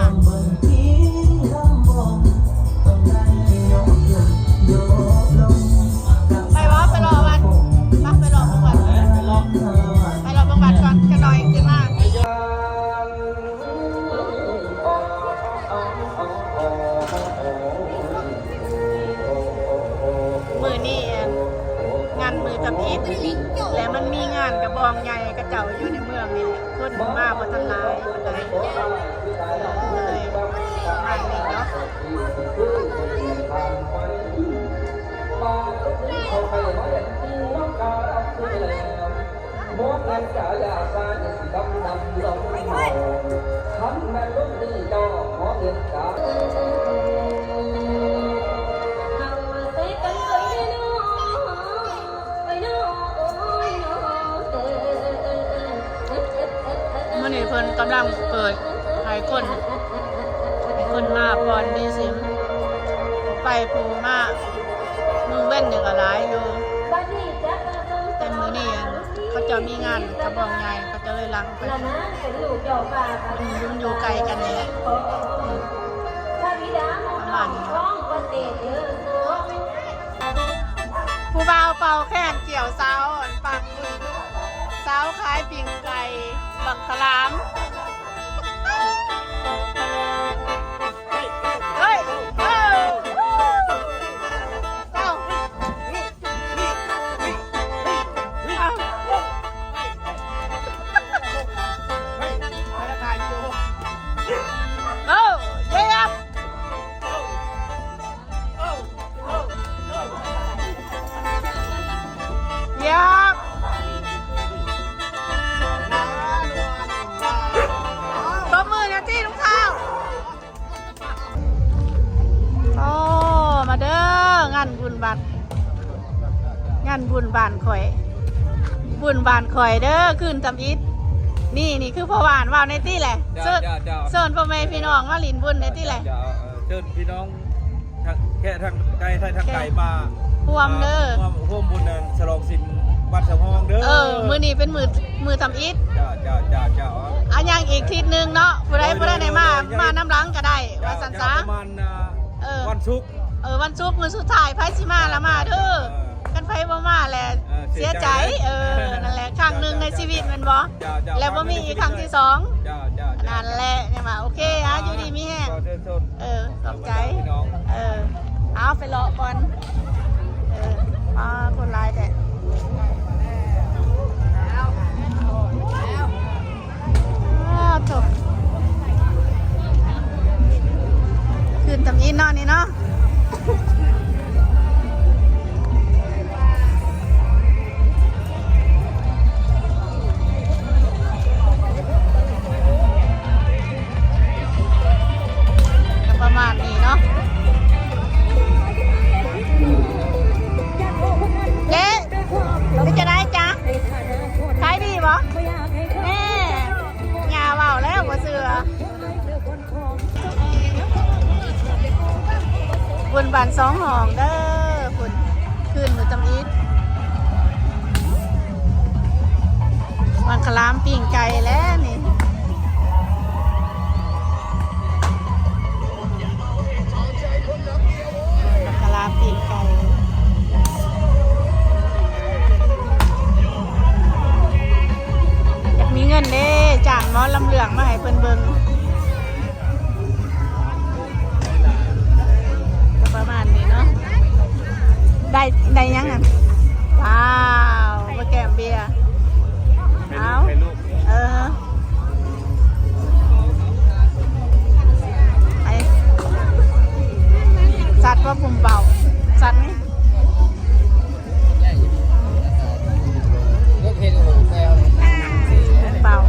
ໄປບໍ່ ໄປເລາະວັດ ໄປ ໄປເລາະເບິ່ງວັດ ໄປເລາະ ໄປເລາະເບິ່ງວັດກ່ອນ ຈັກໜ່ອຍຈຶ່ງມາ. ມື້ນີ້ງານມື້ທຳອິດ ແລະ ມັນມີງານກະບອງໃຫຍ່ເຂົາເຈົ້າຢູ່ໃນເມືອງນີ້ແຫຼະ ຄົນມາບໍ່ທັນຫຼາຍປານໃດ ເອີ ປະມານນີ້ເນາະ. ມື້ນີ້ເພິ່ນກຳລັງເປີດໃຫ້ຄົນ ໃຫ້ຄົນມາປ່ອນມີສິມ ໄປຜູ້ມາ ມື້ເວັ້ນນີ້ກໍຫຼາຍຢູ່ ແຕ່ມື້ນີ້ເຂົາເຈົ້າມີງານກະບອງໃຫຍ່ ເຂົາເຈົ້າເລີຍຫຼັ່ງໄປ ມັນຢູ່ໃກ້ກັນນີ້ແຫຼະ ປະມານນີ້. ຜູ້ບ່າວເປົ່າແຄນ ກ່ຽວສາວປັກ ສາວຂາຍປີ້ງໄກ່ບັກຂະຫຼາມ. ເຮີ້ຍ ເອີ ເອົ້າ ເອົ້າ ເອີ ເຢ້. ຢາກ ຕົບມືແດ່ຕິລຸງທ້າວ. ໂອ້ ມາເດີ ງານບຸນວັດ ງານບຸນບ້ານຂ້ອຍ ບຸນບ້ານຂ້ອຍເດີ ຄືນທຳອິດ. ນີ້ ນີ້ຄືພໍ່ບ້ານ ເວົ້າແດ່ຕິແຫຼະ ເຊີນ ເຊີນພໍ່ແມ່ພີ່ນ້ອງມາຫຼິ້ນບຸນແດ່ຕິແຫຼະ ເຊີນພີ່ນ້ອງ ທັງແຂກທັງໄກ ໄທທັງໄກມາຮ່ວມເດີ ມາຮ່ວມບຸນອັນສະຫຼອງສິນວັດສຳຮອງເດີ. ເອີ ມື້ນີ້ເປັນມື້ ມື້ທຳອິດ ເຈົ້າ ເຈົ້າ ເຈົ້າ ເຈົ້າ. ອາ ຍັງອີກທິດໜຶ່ງເນາະ ຜູ້ໃດບໍ່ໄດ້ມາ ມານຳຫຼັງກໍໄດ້ ວ່າຊັ້ນຊະ ປະມານ ເອີ ວັນສຸກ ເອີ ວັນສຸກມື້ສຸດທ້າຍ ໃຜຊິມາລະມາເດີ ເອີ ຄັນໃຜບໍ່ມາແຫຼະ ເອີ ເສຍໃຈ ເສຍໃຈ ເອີ ນັ້ນແຫຼະ ຄັ້ງໜຶ່ງໃນຊີວິດແມ່ນບໍ່ ເຈົ້າ ເຈົ້າ ແລ້ວບໍ່ມີອີກຄັ້ງທີສອງ ເຈົ້າ ເຈົ້າ ເຈົ້າ ນັ້ນແຫຼະ ຍັງວ່າໂອເຄ ອາ ຢູ່ດີມີແຮງ ເອີ ຂອບໃຈ ເອີ ເອົາໄປເລາະກ່ອນ ເອີ ອາ ຄົນຫຼາຍແທ້. ອ້າ ໂທ້ ຄືນທຳອິດເນາະນີ້ເນາະ ກໍປະມານນີ້ເນາະ ເຈ້ ເປັນຈັ່ງໃດຈ໊ະ ຂາຍດີບໍ່? ແນ່ ຍ່າເວົ້າແລ້ວບໍ່ເຊື່ອ ບຸນບ້ານສອງຫ້ອງເດີ ພຸ້ນ ຄືນມື້ທຳອິດ ບັກຂະຫຼາມປີ້ງໄກ່ແຫຼະນີ້. ບັກຂະຫຼາມປີ້ງໄກ່ ຢາກມີເງິນເດ້ ຈ້າງໝໍລຳເລື່ອງມາໃຫ້ເພິ່ນເບິ່ງ ກໍປະມານນີ້ເນາະ ໄດ້ ໄດ້ຫຍັງຫັ້ນ ວ້າວ ມາແກ້ມເບຍ ເອົາ ເອີ ໄປ ສັດວ່າພຸ້ນເບົາ ສັດນີ້ ເບົາ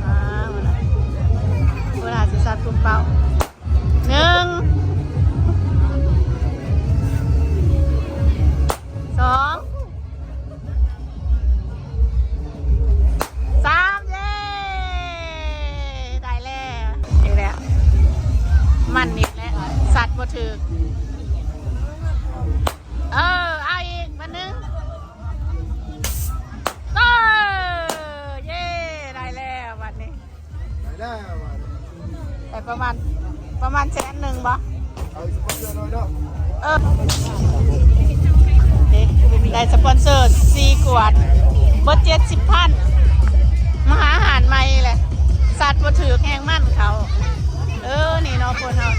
ອ່າ ເວລາຊິສັດປຸບເປົ້າ ໜຶ່ງ ສອງ ສາມ ເຢ້ ໄດ້ແລ້ວ ນີ້ແຫຼະ ມັນນີ້ແຫຼະ ສັດບໍ່ຖືກ ເອີ ເອົາອີກ ມ ໄດ້ປະມານ ປະມານແສນໜຶ່ງບໍ່? ເອີ ໄດ້ສະປອນເຊີສີ່ຂວດ ເບິດເຈັດສິບພັນ ມາຫາອາຫານໃໝ່ແຫຼະ ສັດບໍ່ຖືກແຮງມັນເຂົາ. ເອີ ນີ້ເນາະ ຄົນເຮົາ